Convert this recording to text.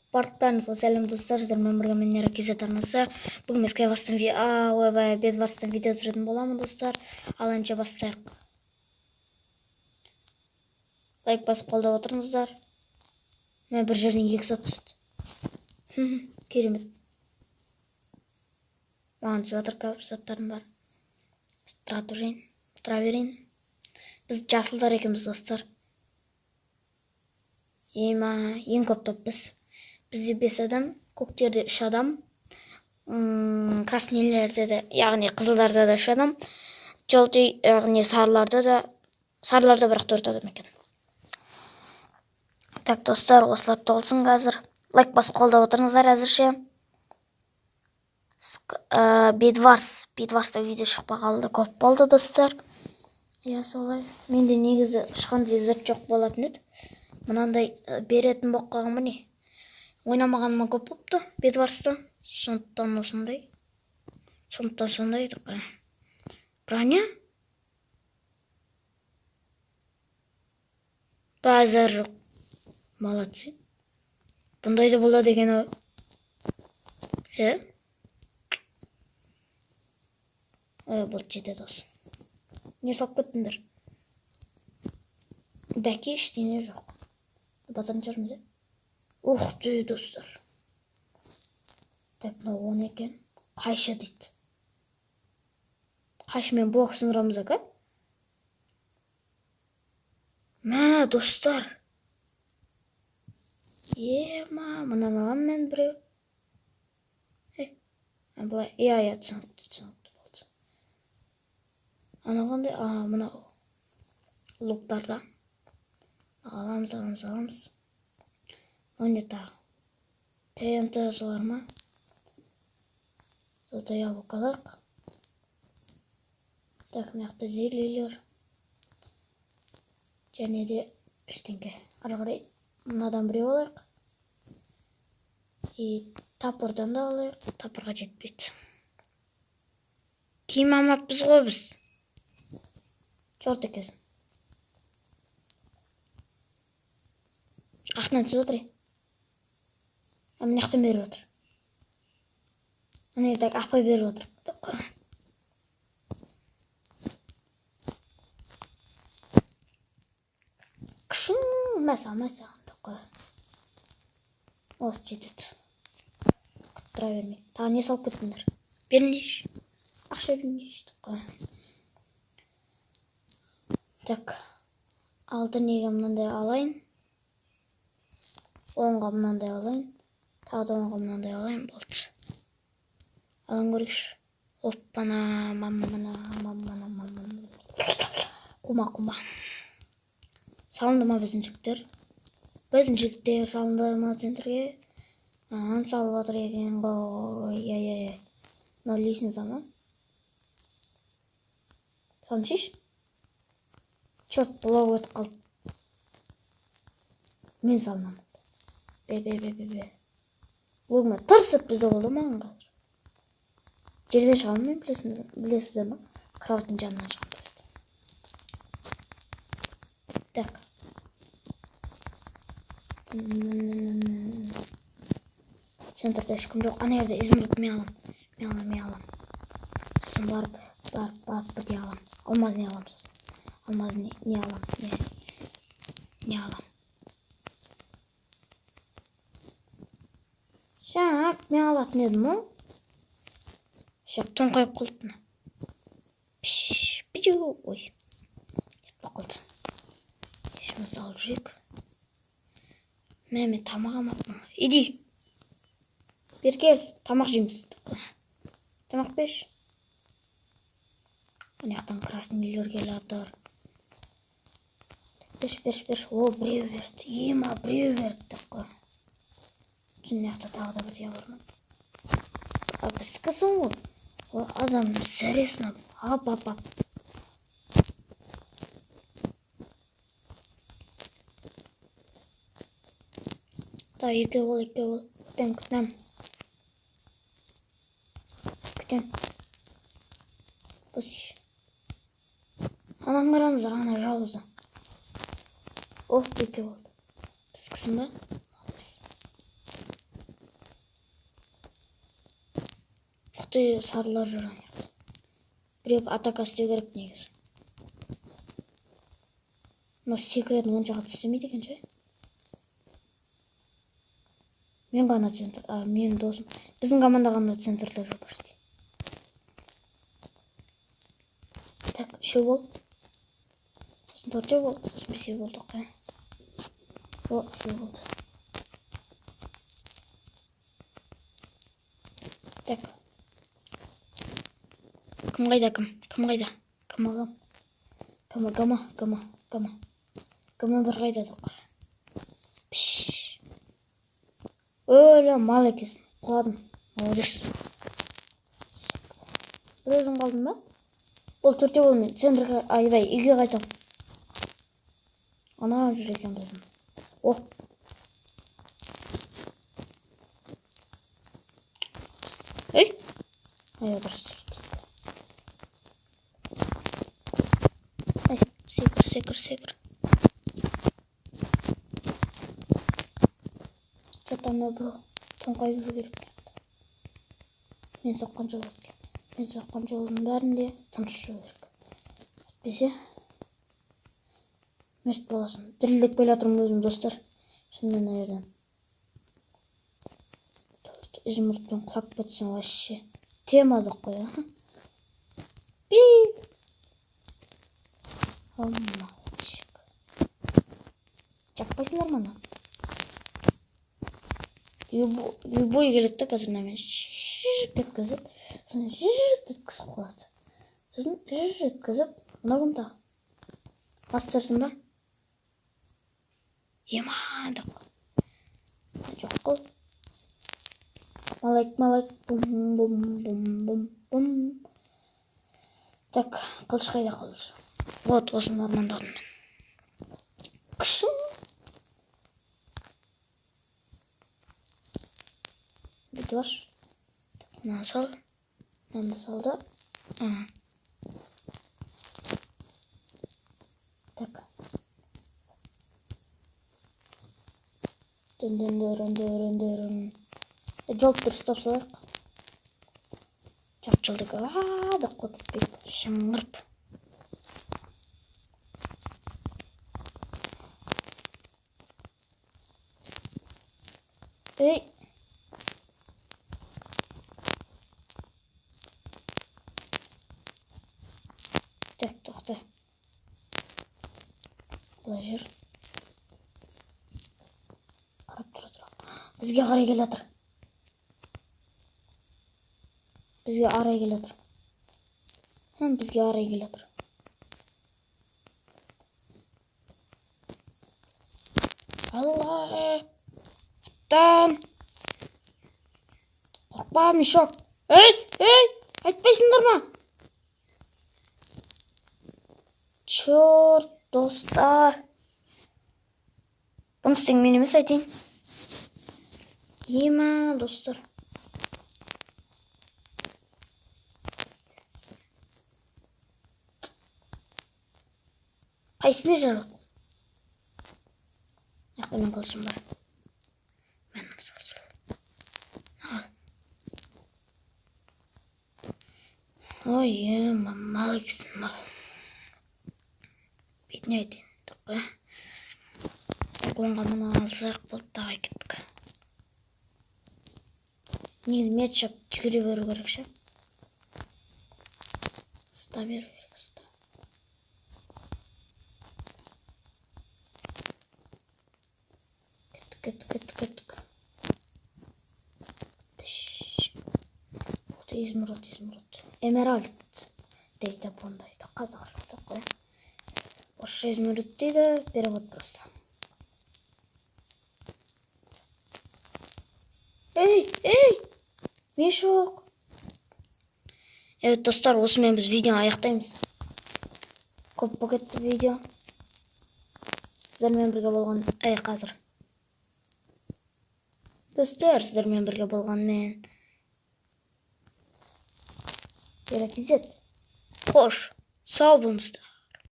Барлықтарыңызға сәлем, достар! Сіздермен бірге мен, Нера KZ арнасы. Бүгін мен Skywars-тан, ойбай, Bedwars-тан видео түсіретін боламын, достар. Ал ендеше бастайық. Лайк басып қолдап отырыңыздар. Мен бір жерден екі зат түседі. Керемет. Маған түсіп жатыр көп заттардың бәрі. Тұра тұрайын, тұра берейін. Біз жасылдар екенбіз, достар. Ема, ең көп топ біз. Бізде 5 адам, көктерде 3 адам, красныйлерде де, яғни қызылдарда да 3 адам, желтый, яғни сарыларда да, сарыларда бірақ 4 адам екен. Так, достар, осылар толсын қазір. Лайк басып қолдап отырыңыздар әзірше. Bedwars, Bedwars'та видео шықпағалы да көп болды, достар. Иә, солай. Менде негізі ешқандай зат жоқ болатын еді. Мынандай беретін болып қалған ба не? Ойнамағаныма көп болыпты Bedwars'та. Сондықтан осындай. Сондықтан сондай деп қояйын. Броня? Базар жоқ. Молодцы. Бұндай да болады екен ау. Е? Ой, бұл жетеді осы. Не салып кеттіңдер? Бәке ештеңе жоқ. Базарын шығармыз, е? Ух ты, достар. Так, мынау он екен. Қайшы дейді. Қайшымен блок сындырамыз, ака? Мә, достар. Ема, мынаны аламын мен біреу. Ей, былай, иә, иә, түсінікті, түсінікті болды. Анау қандай? А, мынау луктарда. Аламыз, аламыз, аламыз. Мынау не тағы? ТНТ солар ма? Золотая яблоко алайық. Так, мына жақта зельелер. Және де ештеңке. Ары қарай мынадан біреу алайық. И топордан да алайық. Топорға жетпейді. Киім алмаппыз ғой біз. Черт екенсің. Ақтынан түсіп отыр. А, мына жақтан беріп отыр. Міне, так, апай беріп отыр. Деп қой. Күшің, мә саған, мә саған, деп қой. Осы жетеді. Күтіп тұра бермей. Тағы не салып кеттіңдер? Беріңдерші. Ақша беріңдерші, деп қой. Так. Алты неге мынандай алайын. Онға мынандай алайын. Тағы да онға мынандай алайын. Болды. Алын көрейікші. Оппана, маммана, маммана, маммана. Қума, қума. Салынды ма біздің жігіттер? Біздің жігіттер салынды ма центрге? Ан салып жатыр екен ғой. Ай, ай, ай. Мынау лестница ма? Салыншыш. Черт, блок өтіп қалды. Мен салынамын. Бе, бе, бе, бе, бе. Блогыма тырс еткізді болды маған қазір. Жерден шығамын мен, білесіздер ма? Кроваттың жанынан шығамын просто. Так. Центрда ешкім жоқ. Ана жерде изумруд мен аламын. Мен аламын, мен аламын. Сосын барып, барып, барып бірдеңе аламын. Алмаз не аламын сосын. Алмаз не аламын? Не, не аламын? Шак, мен алатын едім ғой. Шак, тоңқайып қалды мына. Пш, пью, ой. Кетіп қалды. Ішімізді алып жүрейік. Мә, мен тамақ алмаппын. Иди. Бері кел, тамақ жейміз. Тамақ берші. Мына жақтан красный үйлер келіп жатыр. Берші, берші, берші. О, біреу берді. Ема, біреу берді деп қой. Мына жақта тағы да бірдеңе бар ма? А, біздікісің ғой. О, адам зәресін алып. Ап, ап, ап. Так, екеу бол, екеу бол. Күтем, күтем. Күтем. Босиш. Ананы қараңыздар, ана жауызды. О, екеу болды. Біздікісің ба? Ух ты, сарылар жүр ана жақта. Бір-екі атака істеу керек негізі. Мына секіретін онша қатты істемейді екен ше. Мен ғана центр, а, мен досым. Біздің команда ғана центрда жүр почти. Так, үшеу бол. Сосын төртеу бол, сосын бесеу болдық қой. О, үшеу болды. Так. Кім қайда, кім? Кім қайда? Кім, кім? Кім, кім, кім, кім? Кім бір қайда деп қой. Пш. Өлі, мал екенсің. Құладым. Молодец. Бір өзің қалдың ба? Ол төртеу бол, мен центрге, айбай, үйге қайтам. Ана жүр екен біздің. О. Ей. Ай, дұрыс, дұрыс. Ай, секір, секір, секір. Че там, бро? Тоңқайып жүру керек. Мен соққан жол өткен. Мен соққан жолдың бәрінде тыныш жүру керек. Әйтпесе мерт боласың. Дірілдеп келе жатырмын өзім, достар. Шынымен ана жерден. Төрт изумрудпен құлап кетсең вообще тема деп қой, а? Би! Мальчик. Жаппайсыңдар ма ана? Любой келеді да қазір мына мені жжж еткізіп, сосын жжж еткізіп қояды. Сосын жжж еткізіп, мына кім тағы? Мастерсің ба? Ема деп. Жоқ қой. Малайк, малайк, бум, бум, бум, бум, бум. Так, қылыш қайда, қылыш? Вот, осыны армандадым мен. Кішің. Бүйтіп аш. Мынаны сал. Мынаны да сал да. Ага. Так. Дын, дын, дырын, дырын, дырын. Жолды дұрыстап салайық. Жарты жолда а деп құлап кетпейік. Шыңғырып. Ей. Так, тоқта. Былай жүр. Қарап тұра тұра. Бізге қарай келе жатыр. Бізге арай келе жатыр. Хм, бізге арай келе жатыр. Алла! Аттан! Қорықпа, мешок! Ей, ей! Айтпайсыңдар ма? Черт, достар! Бұны істеген мен емес, айтайын. Ема, достар. Қайсысына жарып отыр? Мына жақта менің қылышым бар. Мен сал, сал. Ал. Ой, ема, мал екенсің, мал. Бетіне айтайын, тоққа. Оңға мына алсақ болды, давай кеттік. Негізі меч жап жүгіре беру керек ше. Ұста беру керек, ұста. Кеттік, кеттік, кеттік, кеттік. Тш. Ух ты, изумруд, изумруд. Эмеральд дейді бұндайды қазақша деп қояйын. Орысша изумруд дейді, перевод просто. Ей, ей! Мешок! Evet достар, осымен біз видеоны аяқтаймыз. Көп болып кетті видео. Сіздермен бірге болған, ей, қазір. Достар, сіздермен бірге болған мен Еракизет. Қош, сау болыңыздар.